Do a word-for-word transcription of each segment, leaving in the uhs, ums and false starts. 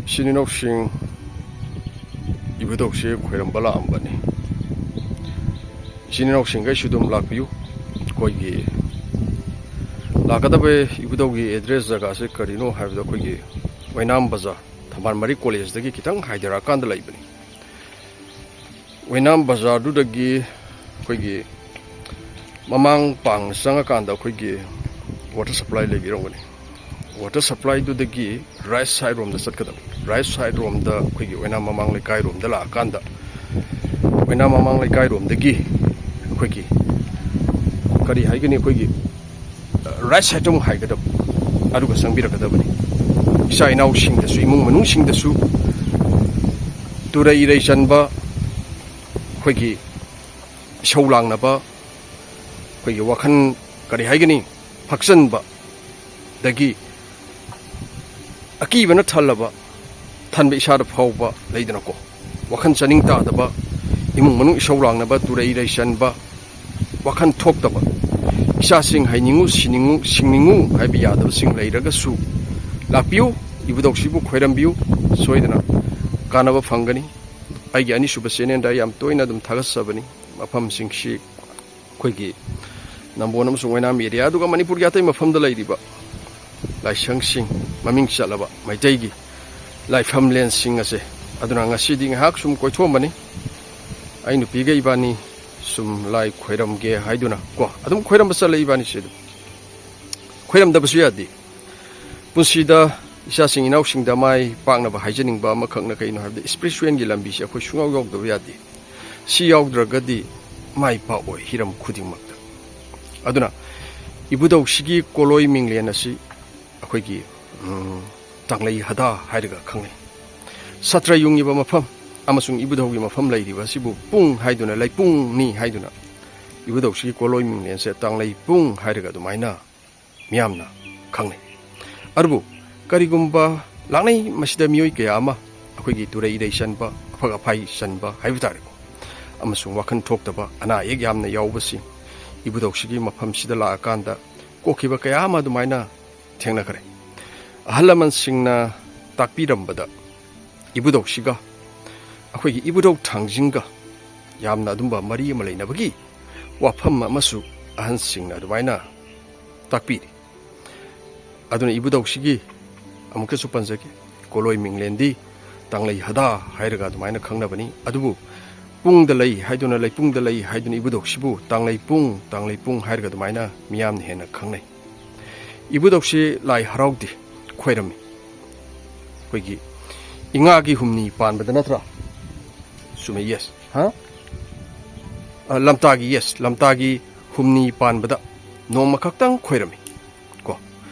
ꯏꯆꯤꯟ ꯏꯅꯥꯎꯁꯤꯡ, ꯏꯕꯨꯙꯧꯁꯦ ꯈꯣꯏꯔꯝꯕ ꯂꯥꯛꯑꯝꯕꯅꯤ꯫ ꯏꯆꯤꯟ ꯏꯅꯥꯎꯁꯤꯡꯈꯩꯁꯨ ꯑꯗꯨꯝ ꯂꯥꯛꯄꯤꯌꯨ꯫ ꯑꯩꯈꯣꯏꯒꯤ ꯂꯥꯛꯀꯗꯕ ꯏꯕꯨꯙꯧꯒꯤ ꯑꯦꯗ꯭ꯔꯦꯁ ꯖꯒꯥꯁꯦ ꯀꯔꯤꯅꯣ ꯍꯥꯏꯕꯗ, ꯑꯩꯈꯣꯏꯒꯤ ꯑꯣꯏꯅꯥꯝ ꯕꯖꯥꯔ, ꯊꯝꯕꯥꯜ ꯃꯔꯤ ꯀꯣꯂꯦꯖꯇꯒꯤ ꯈꯤꯇꯪ ꯍꯥꯏꯊꯔꯛꯑꯀꯥꯟꯗ ꯂꯩꯕꯅꯤ꯫ ꯑꯣꯏꯅꯥꯝ ꯕꯖꯥꯔꯗꯨꯗꯒꯤ ꯑꯩꯈꯣꯏꯒꯤ ꯃꯃꯥꯡ ꯄꯥꯡꯅ ꯆꯪꯉꯀꯥꯟꯗ ꯑꯩꯈꯣꯏꯒꯤ ꯋꯥꯇꯔ ꯁꯄ꯭ꯂꯥꯏ ꯂꯩꯕꯤꯔꯝꯒꯅꯤ꯫ ꯋꯥꯇꯔ ꯁꯄ꯭ꯂꯥꯏꯗꯨꯗꯒꯤ ꯔꯥꯏꯠ ꯁꯥꯏꯠ ꯔꯣꯝꯗ ꯆꯠꯀꯗꯕꯅꯤ꯫ ꯔꯥꯏꯠ ꯁꯥꯏꯠ ꯔꯣꯝꯗ ꯑꯩꯈꯣꯏꯒꯤ ꯑꯣꯏꯅꯥꯝ ꯃꯃꯥꯡ ꯂꯩꯀꯥꯏꯔꯣꯝꯗ ꯂꯥꯛꯑꯀꯥꯟꯗ, ꯑꯣꯏꯅꯥꯝ ꯃꯃꯥꯡ ꯂꯩꯀꯥꯏꯔꯣꯝꯗꯒꯤ ꯑꯩꯈꯣꯏꯒꯤ, ꯀꯔꯤ ꯍꯥꯏꯒꯅꯤ, ꯑꯩꯈꯣꯏꯒꯤ ꯔꯥꯏꯠ ꯁꯥꯏꯠꯇ ꯑꯃꯨꯛ ꯍꯥꯏꯒꯗꯕ, ꯑꯗꯨꯒ ꯆꯪꯕꯤꯔꯛꯀꯗꯕꯅꯤ꯫ ꯏꯆꯥ ꯏꯅꯥꯎꯁꯤꯡꯗꯁꯨ, ꯏꯃꯨꯡ ꯃꯅꯨꯡꯁꯤꯡꯗꯁꯨ ꯇꯨꯔꯩ ꯏꯔꯩ ꯆꯟꯕ, ꯑꯩꯈꯣꯏꯒꯤ ꯏꯁꯧ ꯂꯥꯡꯅꯕ, ꯑꯩꯈꯣꯏꯒꯤ ꯋꯥꯈꯜ, ꯀꯔꯤ ꯍꯥꯏꯒꯅꯤ, ꯐꯛꯆꯟꯕꯗꯒꯤ ꯑꯀꯤꯕꯅ ꯊꯜꯂꯕ, ꯊꯟꯕ ꯏꯁꯥꯗ ꯐꯥꯎꯕ ꯂꯩꯗꯅꯀꯣ, ꯋꯥꯈꯜ ꯆꯥꯅꯤꯡ ꯇꯥꯗꯕ, ꯏꯃꯨꯡ ꯃꯅꯨꯡ ꯏꯁꯧ ꯂꯥꯡꯅꯕ, ꯇꯨꯔꯩ ꯏꯔꯩ ꯆꯟꯕ, ꯋꯥꯈꯜ ꯊꯣꯛꯇꯕ, ꯏꯆꯥꯁꯤꯡ ꯍꯩꯅꯤꯡꯉꯨ, ꯁꯤꯅꯤꯡꯉꯨ, ꯁꯤꯡꯅꯤꯡꯉꯨ ꯍꯥꯏꯕ ꯌꯥꯗꯕꯁꯤꯡ ꯂꯩꯔꯒꯁꯨ ꯂꯥꯛꯄꯤꯌꯨ, ꯏꯕꯨꯙꯧꯁꯤꯕꯨ ꯈꯣꯏꯔꯝꯕꯤꯌꯨ, ꯁꯣꯏꯗꯅ ꯀꯥꯟꯅꯕ ꯐꯪꯒꯅꯤ꯫ ꯑꯩꯒꯤ ꯑꯅꯤꯁꯨꯕ ꯆꯦꯅꯦꯜꯗ ꯑꯩ ꯌꯥꯝ ꯇꯣꯏꯅ ꯑꯗꯨꯝ ꯊꯥꯒꯠꯆꯕꯅꯤ꯫ ꯃꯐꯝꯁꯤꯡꯁꯤ ꯑꯩꯈꯣꯏꯒꯤ ꯅꯝꯕꯣꯜ ꯑꯃꯁꯨꯡ ꯑꯣꯏꯅꯥꯝ ꯑꯦꯔꯤꯌꯥ, ꯑꯗꯨꯒ ꯃꯅꯤꯄꯨꯔꯒꯤ ꯑꯇꯩ ꯃꯐꯝꯗ ꯂꯩꯔꯤꯕ ꯂꯥꯏꯁꯪꯁꯤꯡ, ꯃꯃꯤꯡ ꯆꯠꯂꯕ ꯃꯩꯇꯩꯒꯤ ꯂꯥꯏꯐꯝꯂꯦꯟꯁꯤꯡ ꯑꯁꯦ꯫ ꯑꯗꯨꯅ ꯉꯁꯤꯗꯤ ꯉꯥꯏꯍꯥꯛ ꯁꯨꯝ ꯀꯣꯏꯊꯣꯛꯑꯝꯕꯅꯤ꯫ ꯑꯩ ꯅꯨꯄꯤꯒ ꯏꯕꯥꯅꯤ ꯁꯨꯝ ꯂꯥꯏ ꯈꯣꯏꯔꯝꯒꯦ ꯍꯥꯏꯗꯨꯅ ꯀꯣ, ꯑꯗꯨꯝ ꯈꯣꯏꯔꯝꯕ ꯆꯠꯂꯦ ꯏꯕꯥꯅꯤꯁꯦ꯫ ꯑꯗꯨꯝ ꯈꯣꯏꯔꯝꯗꯕꯁꯨ ꯌꯥꯗꯦ꯫ ꯄꯨꯟꯁꯤꯗ ꯏꯆꯥꯁꯤꯡ ꯏꯅꯥꯎꯁꯤꯡꯗ ꯃꯥꯏ ꯄꯥꯛꯅꯕ ꯍꯥꯏꯖꯅꯤꯡꯕ ꯑꯃꯈꯛꯅ ꯀꯩꯅꯣ ꯍꯥꯏꯕꯗ, ꯏꯁꯄꯤꯔꯤꯆꯨꯋꯦꯜꯒꯤ ꯂꯝꯕꯤꯁꯦ ꯑꯩꯈꯣꯏ ꯁꯨꯡꯌꯥꯎ ꯌꯥꯎꯗꯕ ꯌꯥꯗꯦ꯫ ꯁꯤ ꯌꯥꯎꯗ꯭ꯔꯒꯗꯤ ꯃꯥꯏ ꯄꯥꯛꯑꯣꯏ ꯍꯤꯔꯝ ꯈꯨꯗꯤꯡꯃꯛꯇ꯫ ꯑꯗꯨꯅ ꯏꯕꯨꯙꯧꯁꯤꯒꯤ ꯀꯣꯂꯣꯏ ꯃꯤꯡꯂꯦꯟ ꯑꯁꯤ ꯑꯩꯈꯣꯏꯒꯤ, ꯎꯝ, ꯇꯥꯡꯂꯩ ꯍꯗꯥ ꯍꯥꯏꯔꯒ ꯈꯪꯅꯩ꯫ ꯁꯥꯇ꯭ꯔ ꯌꯨꯡꯉꯤꯕ ꯃꯐꯝ ꯑꯃꯁꯨꯡ ꯏꯕꯨꯙꯧꯒꯤ ꯃꯐꯝ ꯂꯩꯔꯤꯕ ꯑꯁꯤꯕꯨ ꯄꯨꯡ ꯍꯥꯏꯗꯨꯅ, ꯂꯩꯄꯨꯡꯅꯤ ꯍꯥꯏꯗꯨꯅ, ꯏꯕꯨꯙꯧꯁꯤꯒꯤ ꯀꯣꯂꯣꯏ ꯃꯤꯡꯂꯦꯟꯁꯦ ꯇꯥꯡꯂꯩ ꯄꯨꯡ ꯍꯥꯏꯔꯒ ꯑꯗꯨꯃꯥꯏꯅ ꯃꯤꯌꯥꯝꯅ ꯈꯪꯅꯩ꯫ ꯑꯗꯨꯕꯨ ꯀꯔꯤꯒꯨꯝꯕ ꯂꯥꯛꯅꯩ ꯃꯁꯤꯗ ꯃꯤꯑꯣꯏ ꯀꯌꯥ ꯑꯃ ꯑꯩꯈꯣꯏꯒꯤ ꯇꯨꯔꯩ ꯏꯔꯩ ꯆꯟꯕ, ꯑꯐꯛ ꯑꯐꯥꯏ ꯆꯟꯕ ꯍꯥꯏꯕ ꯇꯥꯔꯦꯀꯣ, ꯑꯃꯁꯨꯡ ꯋꯥꯈꯜ ꯊꯣꯛꯇꯕ, ꯑꯅꯥ ꯑꯌꯦꯛ ꯌꯥꯝꯅ ꯌꯥꯎꯕꯁꯤꯡ ꯏꯕꯨꯙꯧꯁꯤꯒꯤ ꯃꯐꯝꯁꯤꯗ ꯂꯥꯛꯑꯀꯥꯟꯗ ꯀꯣꯛꯈꯤꯕ ꯀꯌꯥ ꯑꯃ ꯑꯗꯨꯃꯥꯏꯅ ꯊꯦꯡꯅꯈ꯭ꯔꯦ꯫ ꯑꯍꯜ ꯂꯃꯟꯁꯤꯡꯅ ꯇꯥꯛꯄꯤꯔꯝꯕꯗ ꯏꯕꯨꯙꯧꯁꯤꯒ ꯑꯩꯈꯣꯏꯒꯤ ꯏꯕꯨꯙꯧ ꯊꯥꯡꯖꯤꯡꯒ ꯌꯥꯝꯅ ꯑꯗꯨꯝꯕ ꯃꯔꯤ ꯑꯃ ꯂꯩꯅꯕꯒꯤ ꯋꯥꯐꯝ ꯑꯃꯁꯨ ꯑꯍꯟꯁꯤꯡꯅ ꯑꯗꯨꯃꯥꯏꯅ ꯇꯥꯛꯄꯤꯔꯤ꯫ ꯑꯗꯨꯅ ꯏꯕꯨꯙꯧꯁꯤꯒꯤ ꯑꯃꯨꯛꯀꯁꯨ ꯄꯟꯖꯒꯦ, ꯀꯣꯂꯣꯏ ꯃꯤꯡꯂꯦꯟꯗꯤ ꯇꯥꯡꯂꯩ ꯍꯗꯥ ꯍꯥꯏꯔꯒ ꯑꯗꯨꯃꯥꯏꯅ ꯈꯪꯅꯕꯅꯤ꯫ ꯑꯗꯨꯕꯨ ꯄꯨꯡꯗ ꯂꯩ ꯍꯥꯏꯗꯨꯅ, ꯂꯩꯄꯨꯡꯗ ꯂꯩ ꯍꯥꯏꯗꯨꯅ ꯏꯕꯨꯙꯧꯁꯤꯕꯨ ꯇꯥꯡꯂꯩꯄꯨꯡ, ꯇꯥꯡꯂꯩꯄꯨꯡ ꯍꯥꯏꯔꯒ ꯑꯗꯨꯃꯥꯏꯅ ꯃꯤꯌꯥꯝꯅ ꯍꯦꯟꯅ ꯈꯪꯅꯩ꯫ ꯏꯕꯨꯙꯧꯁꯤ ꯂꯥꯏ ꯍꯔꯥꯎꯗꯦ, ꯈꯣꯏꯔꯝꯃꯤ꯫ ꯑꯩꯈꯣꯏꯒꯤ ꯏꯉꯥꯒꯤ ꯍꯨꯝꯅꯤ ꯄꯥꯟꯕꯗ ꯅꯠꯇ꯭ꯔꯥ? ꯆꯨꯝꯃꯦ, yes꯫ ꯍꯥ? ꯑ, ꯂꯝꯇꯥꯒꯤ, yes, ꯂꯝꯇꯥꯒꯤ ꯍꯨꯝꯅꯤ ꯄꯥꯟꯕꯗ ꯅꯣꯡꯃ ꯈꯛꯇꯪ ꯈꯣꯏꯔꯝꯃꯤ꯫ ꯀꯣ,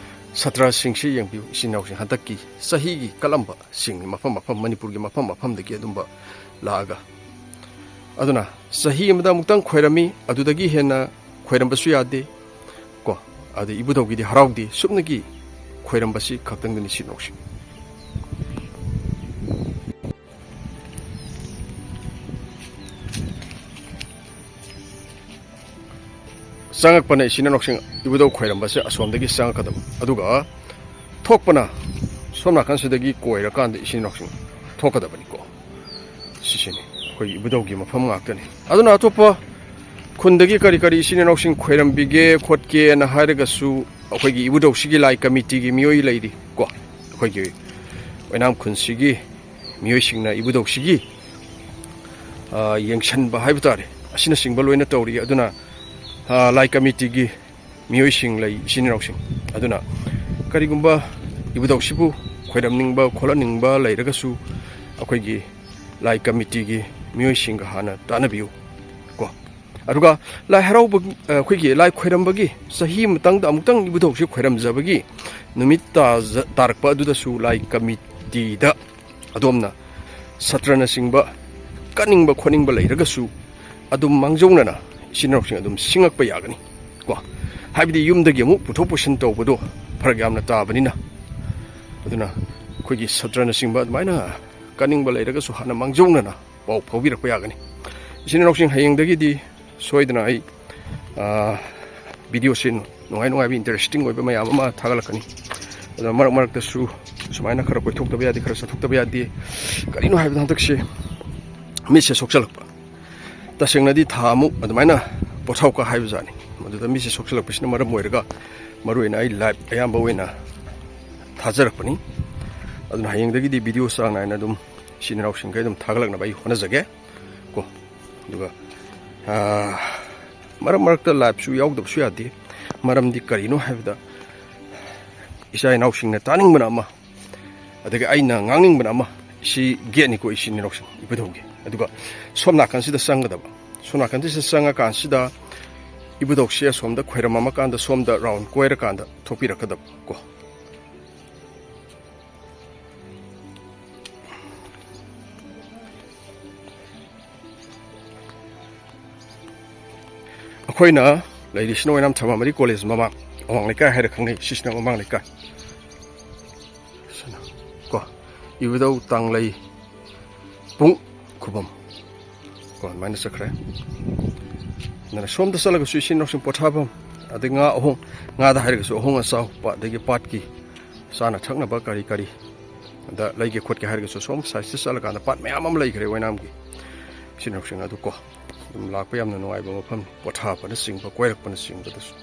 ꯁꯥꯇ꯭ꯔꯁꯤꯡꯁꯤ ꯌꯦꯡꯕꯤꯌꯨ, ꯏꯆꯤꯟ ꯏꯅꯥꯎꯁꯤꯡ ꯍꯟꯗꯛꯀꯤ ꯆꯍꯤꯒꯤ ꯀꯠꯂꯝꯕꯁꯤꯡꯅꯤ, ꯃꯐꯝ ꯃꯐꯝ, ꯃꯅꯤꯄꯨꯔꯒꯤ ꯃꯐꯝ ꯃꯐꯝꯗꯒꯤ ꯑꯗꯨꯝꯕ ꯂꯥꯛꯑꯒ꯫ ꯑꯗꯨꯅ ꯆꯍꯤ ꯑꯃꯗ ꯑꯃꯨꯛꯇꯪ ꯈꯣꯏꯔꯝꯃꯤ, ꯑꯗꯨꯗꯒꯤ ꯍꯦꯟꯅ ꯈꯣꯏꯔꯝꯕꯁꯨ ꯌꯥꯗꯦ꯫ ꯀꯣ, ꯑꯗ ꯏꯕꯨꯙꯧꯒꯤꯗꯤ ꯍꯔꯥꯎꯗꯦ, ꯁꯨꯞꯅꯒꯤ ꯈꯣꯏꯔꯝꯕꯁꯤ ꯈꯛꯇꯪꯗꯅꯤ, ꯏꯆꯤꯟ ꯏꯅꯥꯎꯁꯤꯡ꯫ ꯆꯪꯉꯛꯄꯅ ꯏꯆꯤꯟ ꯏꯅꯥꯎꯁꯤꯡ ꯏꯕꯨꯙꯧ ꯈꯣꯏꯔꯝꯕꯁꯦ ꯑꯁꯣꯝꯗꯒꯤ ꯆꯪꯉꯛꯀꯗꯕ, ꯑꯗꯨꯒ ꯊꯣꯛꯄꯅ ꯁꯣꯝ ꯅꯥꯀꯟꯁꯤꯗꯒꯤ ꯀꯣꯏꯔꯀꯥꯟꯗ ꯏꯆꯤꯟ ꯏꯅꯥꯎꯁꯤꯡ ꯊꯣꯛꯀꯗꯕꯅꯤꯀꯣ꯫ ꯁꯤꯁꯤꯅꯤ ꯑꯩꯈꯣꯏꯒꯤ ꯏꯕꯨꯙꯧꯒꯤ ꯃꯐꯝ ꯉꯥꯛꯇꯅꯤ꯫ ꯑꯗꯨꯅ ꯑꯇꯣꯞꯄ ꯈꯨꯟꯗꯒꯤ ꯀꯔꯤ ꯀꯔꯤ ꯏꯆꯤꯟ ꯏꯅꯥꯎꯁꯤꯡ ꯈꯣꯏꯔꯝꯕꯤꯒꯦ ꯈꯣꯠꯀꯦꯅ ꯍꯥꯏꯔꯒꯁꯨ, ꯑꯩꯈꯣꯏꯒꯤ ꯏꯕꯨꯙꯧꯁꯤꯒꯤ ꯂꯥꯏ ꯀꯃꯤꯇꯤꯒꯤ ꯃꯤꯑꯣꯏ ꯂꯩꯔꯤ ꯀꯣ, ꯑꯩꯈꯣꯏꯒꯤ ꯑꯣꯏꯅꯥꯝ ꯈꯨꯟꯁꯤꯒꯤ ꯃꯤꯑꯣꯏꯁꯤꯡꯅ ꯏꯕꯨꯙꯧꯁꯤꯒꯤ, ꯑ, ꯌꯦꯡꯁꯤꯟꯕ ꯍꯥꯏꯕ ꯇꯥꯔꯦ, ꯑꯁꯤꯅꯆꯤꯡꯕ ꯂꯣꯏꯅ ꯇꯧꯔꯤ꯫ ꯑꯗꯨꯅ, ꯑ, ꯂꯥꯏ ꯀꯃꯤꯇꯤꯒꯤ ꯃꯤꯑꯣꯏꯁꯤꯡ ꯂꯩ, ꯏꯆꯤꯟ ꯏꯅꯥꯎꯁꯤꯡ꯫ ꯑꯗꯨꯅ ꯀꯔꯤꯒꯨꯝꯕ ꯏꯕꯨꯙꯧꯁꯤꯕꯨ ꯈꯣꯏꯔꯝꯅꯤꯡꯕ ꯈꯣꯠꯍꯟꯅꯤꯡꯕ ꯂꯩꯔꯒꯁꯨ, ꯑꯩꯈꯣꯏꯒꯤ ꯂꯥꯏ ꯀꯃꯤꯇꯤꯒꯤ ꯃꯤꯑꯣꯏꯁꯤꯡꯒ ꯍꯥꯟꯅ ꯇꯥꯟꯅꯕꯤꯌꯨ ꯀꯣ꯫ ꯑꯗꯨꯒ ꯂꯥꯏ ꯍꯔꯥꯎꯕ, ꯑꯩꯈꯣꯏꯒꯤ ꯂꯥꯏ ꯈꯣꯏꯔꯝꯕꯒꯤ, ꯆꯍꯤ ꯑꯃꯇꯪꯗ ꯑꯃꯨꯛꯇꯪ ꯏꯕꯨꯙꯧꯁꯤ ꯈꯣꯏꯔꯝꯖꯕꯒꯤ ꯅꯨꯃꯤꯠ ꯇꯥꯖ-, ꯇꯥꯔꯛꯄ ꯑꯗꯨꯗꯁꯨ ꯂꯥꯏ ꯀꯃꯤꯇꯤꯗ ꯑꯗꯣꯝꯅ ꯁꯥꯇ꯭ꯔꯅꯆꯤꯡꯕ ꯀꯠꯅꯤꯡꯕ ꯈꯣꯠꯅꯤꯡꯕ ꯂꯩꯔꯒꯁꯨ, ꯑꯗꯨꯝ ꯃꯥꯡꯖꯧꯅꯅ ꯏꯆꯤꯟ ꯏꯅꯥꯎꯁꯤꯡ ꯑꯗꯨꯝ ꯁꯤꯡꯉꯛꯄ ꯌꯥꯒꯅꯤ ꯀꯣ꯫ ꯍꯥꯏꯕꯗꯤ ꯌꯨꯝꯗꯒꯤ ꯑꯃꯨꯛ ꯄꯨꯊꯣꯛ ꯄꯨꯁꯤꯟ ꯇꯧꯕꯗꯣ ꯐꯔꯛ ꯌꯥꯝꯅ ꯇꯥꯕꯅꯤꯅ꯫ ꯑꯗꯨꯅ ꯑꯩꯈꯣꯏꯒꯤ ꯁꯥꯇ꯭ꯔꯅꯆꯤꯡꯕ ꯑꯗꯨꯃꯥꯏꯅ ꯀꯠꯅꯤꯡꯕ ꯂꯩꯔꯒꯁꯨ ꯍꯥꯟꯅ ꯃꯥꯡꯖꯧꯅꯅ ꯄꯥꯎ ꯐꯥꯎꯕꯤꯔꯛꯄ ꯌꯥꯒꯅꯤ꯫ ꯏꯆꯤꯟ ꯏꯅꯥꯎꯁꯤꯡ, ꯍꯌꯦꯡꯗꯒꯤꯗꯤ ꯁꯣꯏꯗꯅ ꯑꯩ, ꯑ, ꯚꯤꯗꯤꯑꯣꯁꯤ ꯅꯨꯡꯉꯥꯏ ꯅꯨꯡꯉꯥꯏꯕ, interesting ꯑꯣꯏꯕ ꯃꯌꯥꯝ ꯑꯃ ꯊꯥꯒꯠꯂꯛꯀꯅꯤ꯫ ꯑꯗꯨꯅ ꯃꯔꯛ ꯃꯔꯛꯇꯁꯨ ꯁꯨꯃꯥꯏꯅ ꯈꯔ ꯀꯣꯏꯊꯣꯛꯇꯕ ꯌꯥꯗꯦ, ꯈꯔ ꯆꯠꯊꯣꯛꯇꯕ ꯌꯥꯗꯦ꯫ ꯀꯔꯤꯅꯣ ꯍꯥꯏꯕꯗ ꯍꯟꯗꯛꯁꯦ ꯃꯤꯠꯁꯦ ꯁꯣꯛꯆꯜꯂꯛꯄ, ꯇꯁꯦꯡꯅꯗꯤ ꯊꯥ ꯑꯃꯨꯛ ꯑꯗꯨꯃꯥꯏꯅ ꯄꯣꯊꯥꯎꯀ ꯍꯥꯏꯕ ꯖꯥꯠꯅꯤ꯫ ꯃꯗꯨꯗ ꯃꯤꯠꯁꯦ ꯁꯣꯛꯆꯜꯂꯛꯄꯁꯤꯅ ꯃꯔꯝ ꯑꯣꯏꯔꯒ ꯃꯔꯨꯑꯣꯏꯅ ꯑꯩ ꯂꯥꯏꯞ ꯑꯌꯥꯝꯕ ꯑꯣꯏꯅ ꯊꯥꯖꯔꯛꯄꯅꯤ꯫ ꯑꯗꯨꯅ ꯍꯌꯦꯡꯗꯒꯤꯗꯤ ꯚꯤꯗꯤꯑꯣ ꯆꯥꯡ ꯅꯥꯏꯅ ꯑꯗꯨꯝ ꯏꯆꯤꯟ ꯏꯅꯥꯎꯁꯤꯡꯈꯩ ꯑꯗꯨꯝ ꯊꯥꯒꯠꯂꯛꯅꯕ ꯑꯩ ꯍꯣꯠꯅꯖꯒꯦ ꯀꯣ꯫ ꯑꯗꯨꯒ, ꯑꯥ, ꯃꯔꯛ ꯃꯔꯛꯇ ꯂꯥꯏꯞꯁꯨ ꯌꯥꯎꯗꯕꯁꯨ ꯌꯥꯗꯦ꯫ ꯃꯔꯝꯗꯤ ꯀꯔꯤꯅꯣ ꯍꯥꯏꯕꯗ ꯏꯆꯥ ꯏꯅꯥꯎꯁꯤꯡꯅ ꯇꯥꯅꯤꯡꯕꯅ ꯑꯃ, ꯑꯗꯒꯤ ꯑꯩꯅ ꯉꯥꯡꯅꯤꯡꯕꯅ ꯑꯃ, ꯁꯤ ꯒꯦꯠꯅꯤꯀꯣ ꯏꯆꯤꯟ ꯏꯅꯥꯎꯁꯤꯡ, ꯏꯕꯨꯙꯧꯒꯤ꯫ ꯑꯗꯨꯒ ꯁꯣꯝ ꯅꯥꯀꯟꯁꯤꯗ ꯆꯪꯒꯗꯕ, ꯁꯣꯝ ꯅꯥꯀꯟꯁꯤꯗ ꯆꯪꯉꯀꯥꯟꯁꯤꯗ ꯏꯕꯨꯙꯧꯁꯦ ꯑꯁꯣꯝꯗ ꯈꯣꯏꯔꯝꯃꯀꯥꯟꯗ ꯁꯣꯝꯗ ꯔꯥꯎꯟ ꯀꯣꯏꯔꯀꯥꯟꯗ ꯊꯣꯛꯄꯤꯔꯛꯀꯗꯕ ꯀꯣ꯫ ꯑꯩꯈꯣꯏꯅ ꯂꯩꯔꯤꯁꯤꯅ ꯑꯣꯏꯅꯥꯝ ꯊꯔꯃꯥꯃꯔꯤ ꯀꯣꯂꯦꯖ ꯃꯃꯥꯡ, ꯑꯋꯥꯡ ꯂꯩꯀꯥꯏ ꯍꯥꯏꯔ ꯈꯪꯅꯩ, ꯁꯤꯁꯤꯅ ꯃꯃꯥꯡ ꯂꯩꯀꯥꯏ꯫ ꯁꯤꯅ ꯀꯣ, ꯏꯕꯨꯙꯧ ꯇꯥꯡꯂꯩ ꯄꯨꯡ ꯈꯨꯕꯝ ꯀꯣ, ꯑꯗꯨꯃꯥꯏꯅ ꯆꯠꯈ꯭ꯔꯦ꯫ ꯑꯗꯨꯅ ꯁꯣꯝꯗ ꯆꯠꯂꯒꯁꯨ ꯏꯆꯤꯟ ꯏꯅꯥꯎꯁꯤꯡ ꯄꯣꯊꯥꯐꯝ, ꯑꯗꯩ ꯉꯥ ꯑꯍꯣꯡ, ꯉꯥꯗ ꯍꯥꯏꯔꯒꯁꯨ ꯑꯍꯣꯡ ꯑꯆꯥꯎ, ꯄꯥꯠ, ꯑꯗꯒꯤ ꯄꯥꯠꯀꯤ ꯆꯥꯅ ꯊꯛꯅꯕ ꯀꯔꯤ ꯀꯔꯤ ꯑꯗ ꯂꯩꯒꯦ ꯈꯣꯠꯀꯦ ꯍꯥꯏꯔꯒꯁꯨ ꯁꯣꯝ ꯁꯥꯏꯠꯁꯤꯗ ꯆꯠꯂꯀꯥꯟꯗ ꯄꯥꯠ ꯃꯌꯥꯝ ꯑꯃ ꯂꯩꯈ꯭ꯔꯦ ꯑꯣꯏꯅꯥꯝꯒꯤ ꯏꯆꯤꯟ ꯏꯅꯥꯎꯁꯤꯡ ꯑꯗꯨ ꯀꯣ꯫ ꯑꯗꯨꯝ ꯂꯥꯛꯄ ꯌꯥꯝꯅ ꯅꯨꯡꯉꯥꯏꯕ ꯃꯐꯝꯅꯤ, ꯄꯣꯊꯥꯕꯅꯆꯤꯡꯕ, ꯀꯣꯏꯔꯛꯄꯅꯆꯤꯡꯕꯗꯁꯨ꯫